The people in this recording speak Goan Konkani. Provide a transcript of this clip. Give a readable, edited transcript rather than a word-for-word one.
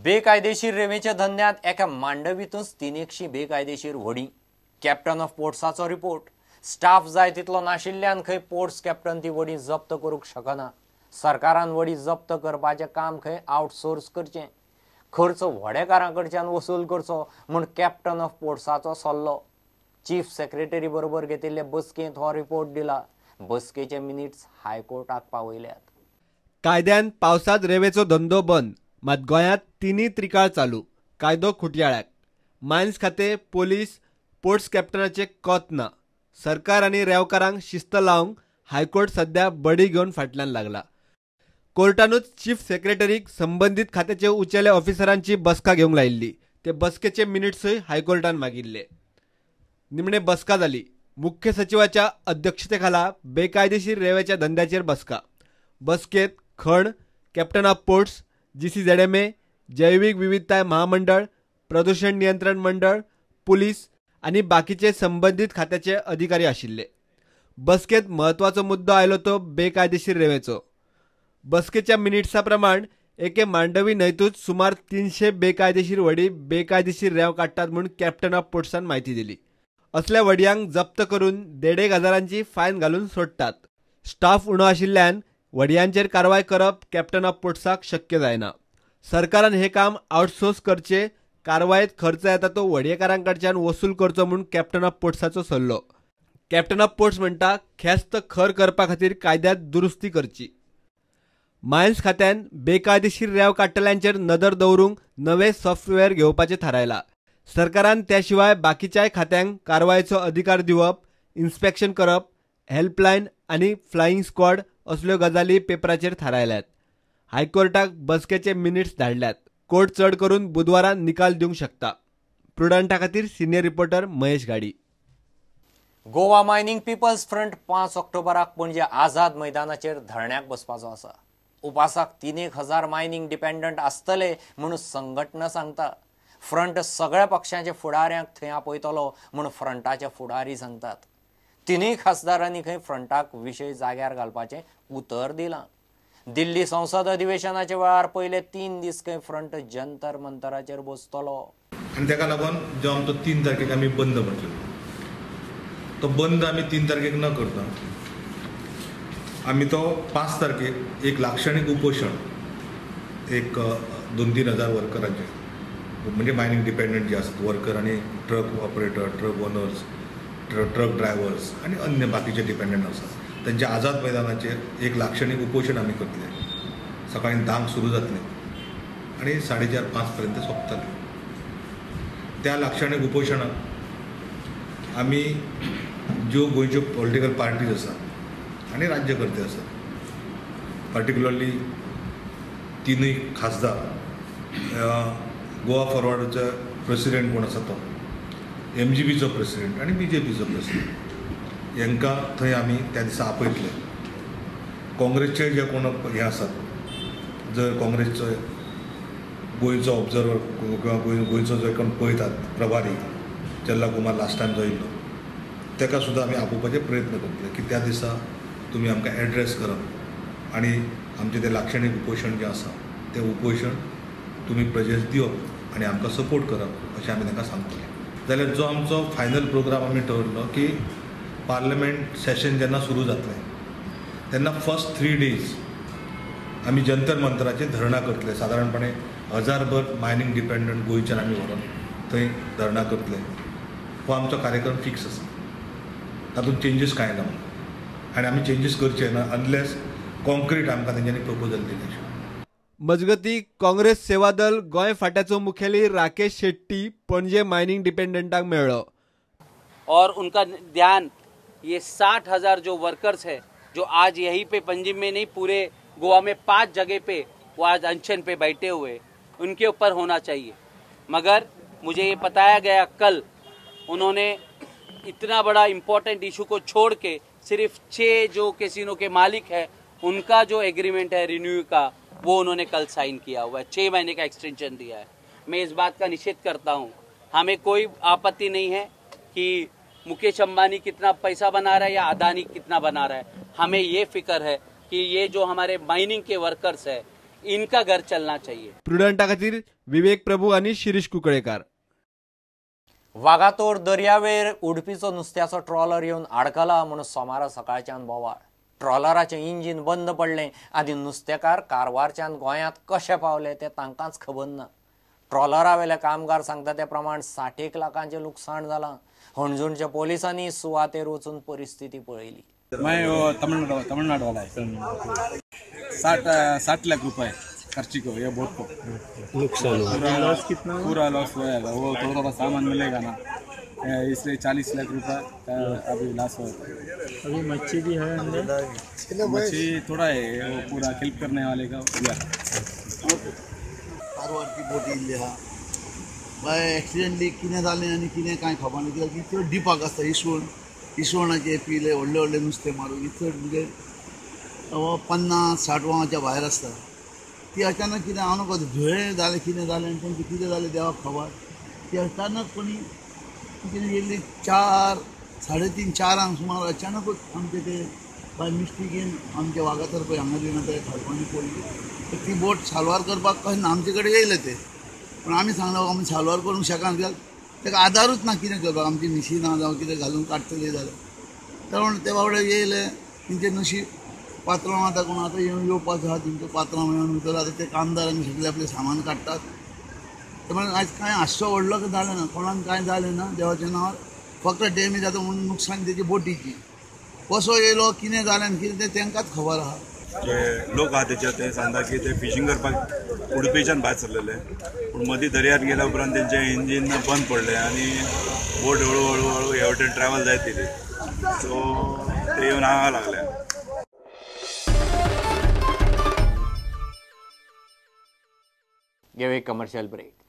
बेकायदेशीर रेंवेच्या धंद्यांत एका मांडवीतूच 300 बेकायदेशीर व्हडीं. कॅप्टन ऑफ पोर्ट्साचो रिपोर्ट. स्टाफ जाय तितलो नाशिल्ल्यान खंय पोर्ट्स कॅप्टन ती व्हडीं जप्त करूंक शकना. सरकारान व्हडीं जप्त करपाचें काम खंय आउटसोर्स करचें, खर्च व्हडेकारां कडच्यान वसूल करचो म्हूण कॅप्टन ऑफ पोर्ट्साचो सल्लो. चीफ सेक्रेटरी बरोबर घेतिल्ले बसकेंत हो रिपोर्ट दिला. बसकेचे मिनिट्स हायकोर्टाक पावयल्यात. कायद्यान पावसांत रेंवेचो धंदो बंद, मात गोंयांत तिनूय त्रिकाळ चालू. कायदो खुटयाळ्याक. मायन्स खातें, पोलीस, पोर्ट्स कॅप्टनाचे कोत ना. सरकार आनी रेंवकारांक शिस्त लावंक हायकोर्ट सध्या बडी घेवन फाटल्यान लागला. कोर्टानूच चीफ सेक्रेटरीक संबंदीत खात्याचे उंचेल्या ऑफिसरांची बसका घेवंक लायिल्ली. ते बसकेचे मिनिट्सूय हायकोर्टान मागिल्ले. निमणे बसका जाली. मुख्य सचिवाच्या अध्यक्षतेखाला बेकायदेशीर रेंवेच्या धंद्याचेर बसका. बसकेत खण, कॅप्टन ऑफ पोर्ट्स, GCZMA, जैवीक विविधताय महामंडळ, प्रदूषण नियंत्रण मंडळ, पुलीस आनी बाकीचे संबंदीत खात्याचे अधिकारी आशिल्ले. बसकेत म्हत्वाचो मुद्दो आयलो तो बेकायदेशीर रेंवेचो. बसकेच्या मिनिट्सा प्रमाण एके मांडवी न्हंयतूच सुमार 300 बेकायदेशीर व्हडीं बेकायदेशीर रेंव काडटात म्हूण कॅप्टन ऑफ पोर्ट्सान म्हायती दिली. असल्या व्हडयांक जप्त करून 1,500 फायन घालून सोडटात. स्टाफ उणो आशिल्ल्यान व्हडयांचेर कारवाय करप कॅप्टन ऑफ पोर्ट्साक शक्य जायना. सरकारान हें काम आउटसोर्स करचें, कारवायेत खर्च येता तो व्हडयेकारां कडच्यान वसूल करचो म्हूण कॅप्टन ऑफ पोर्ट्साचो सल्लो. कॅप्टन ऑफ पोर्ट्स म्हणटा ख्यास्त खर करपा खातीर कायद्यांत दुरुस्ती करची. मायन्स खात्यान बेकायदेशीर रेंव काडटल्यांचेर नदर दवरूंक नवे सॉफ्टवेअर घेवपाचें थारायलां. सरकारान त्या शिवाय बाकीच्याय खात्यांक कारवायेचो अधिकार दिवप, इन्स्पेक्शन करप, हेल्पलायन आनी फ्लायिंग स्क्वॉड असल्यो गजाली पेपराचेर थारायल्यात. हायकोर्टाक बसकेचे मिनिट्स धाडल्यात. कोर्ट चड करून बुधवारा निकाल दिवंक शकता. प्रुडंटा खातीर senior reporter Mahesh Ghadi. Goa mining people's front 5 ऑक्टोबराक Panaji आझाद मैदानाचेर धरण्याक बसपाचो आसा. उपासाक 3,000 मायनिंग डिपेंडंट आसतले म्हूण संघटना सांगता. फ्रंट सगळ्या पक्षांच्या फुडाऱ्यांक थंय आपयतलो म्हूण फ्रंटाचे फुडारी सांगतात. 3 खासदारांनी खंय फ्रंटाक विशय जाग्यार घालपाचें उतर दिलां. दिल्ली संसद अधिवेशनाच्या वेळार पयले 3 दीस खंय फ्रंट जंतर मंतराचेर बसतलो. आनी ताका लागून जो आमचो 3 तारखेक आमी बंद म्हटलो तो बंद आमी 3 तारखेक न करता आमी तो 5 तारखेक एक लाक्षणीक उपोशण एक 2-3 हजार वर्करांचे म्हणजे मायनिंग डिपेंडंट जे आसात वर्कर आनी truck operator, truck owners, truck drivers आनी अन्य बाकीचे डिपेंडंट आसात तांच्या आझाद मैदानाचेर एक लाक्षणीक उपोशण आमी करतले. सकाळी 10 सुरू जातलें आनी 4:30-5 पर्यंत सोंपतलें. त्या लाक्षणीक उपोशणाक आमी ज्यो गोंयच्यो पॉलिटिकल पार्टीज आसात आनी राज्यकर्ते आसात, पर्टिक्युलरली 3 खासदार, गोवा फॉरवर्डाचो प्रेसिडेंट कोण आसा तो, MGBचो प्रेसिडेंट आनी BJPचो प्रेसिडेंट, हांकां थंय आमी त्या दिसा आपयतले. काँग्रेसचे जे कोण हे आसात, जर काँग्रेसचो गोंयचो ऑब्जर्वर किंवा गोंयचो जो कोण पळयतात प्रभारी चल्ला कुमार लास्ट टायम जो येयल्लो ताका सुद्दां आमी आपोवपाचे प्रयत्न करतले की त्या दिसा तुमी आमकां एड्रेस करप आनी आमचें तें लाक्षणीक उपोशण जें आसा तें उपोशण तुमी प्रजेस दिवप आनी आमकां सपोर्ट करप अशें आमी तांकां सांगतले. जाल्यार जो आमचो फायनल प्रोग्राम आमी ठरयल्लो की पार्लमेंट सेशन जेन्ना सुरू जातलें तेन्ना फर्स्ट 3 डेज आमी जंतर मंतराचेर धरणां करतले. सादारणपणे 1000 मायनिंग डिपेंडंट गोंयच्यान आमी व्हरोन थंय धरणां करतले. हो आमचो कार्यक्रम फिक्स आसा, तातूंत चेंजीस कांय ना म्हणून आनी आमी चेंजीस करचे ना अनलेस कॉन्क्रीट आमकां तेंच्यांनी प्रपोजल दिलें. मजगती काँग्रेस सेवा दल गोंय फाट्याचो मुखेली राकेश शेट्टी पणजे मायनिंग डिपेंडंटाक मेळ्ळो और उनका ध्यान ये 60,000 जो वर्कर्स है जो आज यहीं पे पंजिम में नहीं पूरे गोवा में 5 जगह पे वो आज अनशन पे बैठे हुए उनके ऊपर होना चाहिए। मगर मुझे ये बताया गया कल उन्होंने इतना बड़ा इम्पोर्टेंट इशू को छोड़ के सिर्फ 6 जो कैसीनो के मालिक है उनका जो एग्रीमेंट है रिन्यू का वो उन्होंने कल साइन किया हुआ है, 6 महीने का एक्सटेंशन दिया है। मैं इस बात का निषेध करता हूँ। हमें कोई आपत्ति नहीं है कि मुकेश अंबानी कितना पैसा बना रहा है या अदानी कितना बना रहा है। हमें ये फिक्र है कि ये जो हमारे माइनिंग के वर्कर्स है इनका घर चलना चाहिए। प्रुडंटा खातीर विवेक प्रभू आनी शिरीष कुंकळेकार। वागातोर दर्यावेर उडपीचो नुस्त्याचो ट्रॉलर येवन आडकला म्हणून सोमारा सकाळच्यान बोवाळ। ट्रॉलराचें इंजीन बंद पडलें आनी नुस्तेकार कारवारच्यान गोंयांत कशे पावले ते तांकांच खबर ना। ट्रॉलरावेले कामगार सांगता ते प्रमाण 60 लाखांचें लुकसाण जालां। हणजूणच्या पोलिसांनी सुवातेर वचून परिस्थिती पळयली। मैं वो तमिलनाडु वाला है। 60 लाख रुपए खर्ची को ये बोट को नुकसान हुआ। लॉस कितना? पूरा लॉस हुआ है। वो थोड़ा थोड़ा सामान मिलेगा ना, इसलिए 40 लाख रुपए अभी लॉस हुआ। अभी मच्छी भी है अंदर? मच्छी थोड़ा है, वो पूरा हेल्प करने वाले का। कारवारची बोट येयल्ली आहा, बाय एक्सिडेंटली कितें जालें आनी कितें कांय खबर ना, कित्याक ती चड डिपाक आसता। इसवणाचे पिले व्हडले व्हडले नुस्तें मारून ही चड म्हणजे 50-60 वांच्या भायर आसता। ती अचानक कितें हांव नको धुळें जालें कितें जालें आनी तेंचें कितें जालें देवाक खबर। ती अचानक कोणी कितें येयल्ली 4, 3:30, 4 सुमार अचानकूच आमचे ते बाय मिस्टेकीन आमचे वागातोर पळय हांगा दिना ते खडपांनी पडली। तर ती बोट साल्वार करपाक कशें ना आमचे कडेन येयले ते, पूण आमी सांगला आमी साल्वार करूंक शकना, कित्याक ताका आदारूच ना कितें करपाक, आमची मिशिनां जावं कितें घालून काडटली जाल्यार। तर म्हण ते बाबडे येयले, तेंचे नशीब पात्रांव आतां कोण आतां येवन येवपाचो आहा, तेंचो पात्रांव येवन भितर आतां ते कामदार आनी सगळे आपलें सामान काडटात। ते म्हणून आयज कांय हादसो व्हडलो जालें ना, कोणाक कांय जालें ना देवाच्या नांवार, फक्त डॅमेज जाता म्हणून नुकसान तेची बोटीची। कसो येयलो कितें जालें आनी कितें तें तांकांच खबर आहा। जे लोक आहा तेचे ते सांगता की ते फिशींग करपाक उडपीच्यान भायर सरलेले, पूण मदीं दर्यार गेल्या उपरांत तेंचें इंजीन बंद पडलें आनी बोट हळू हळू हळू हे वटेन ट्रॅवल जायत गेली, सो ते येवन हांगा लागले। घेवया कमर्शियल ब्रेक।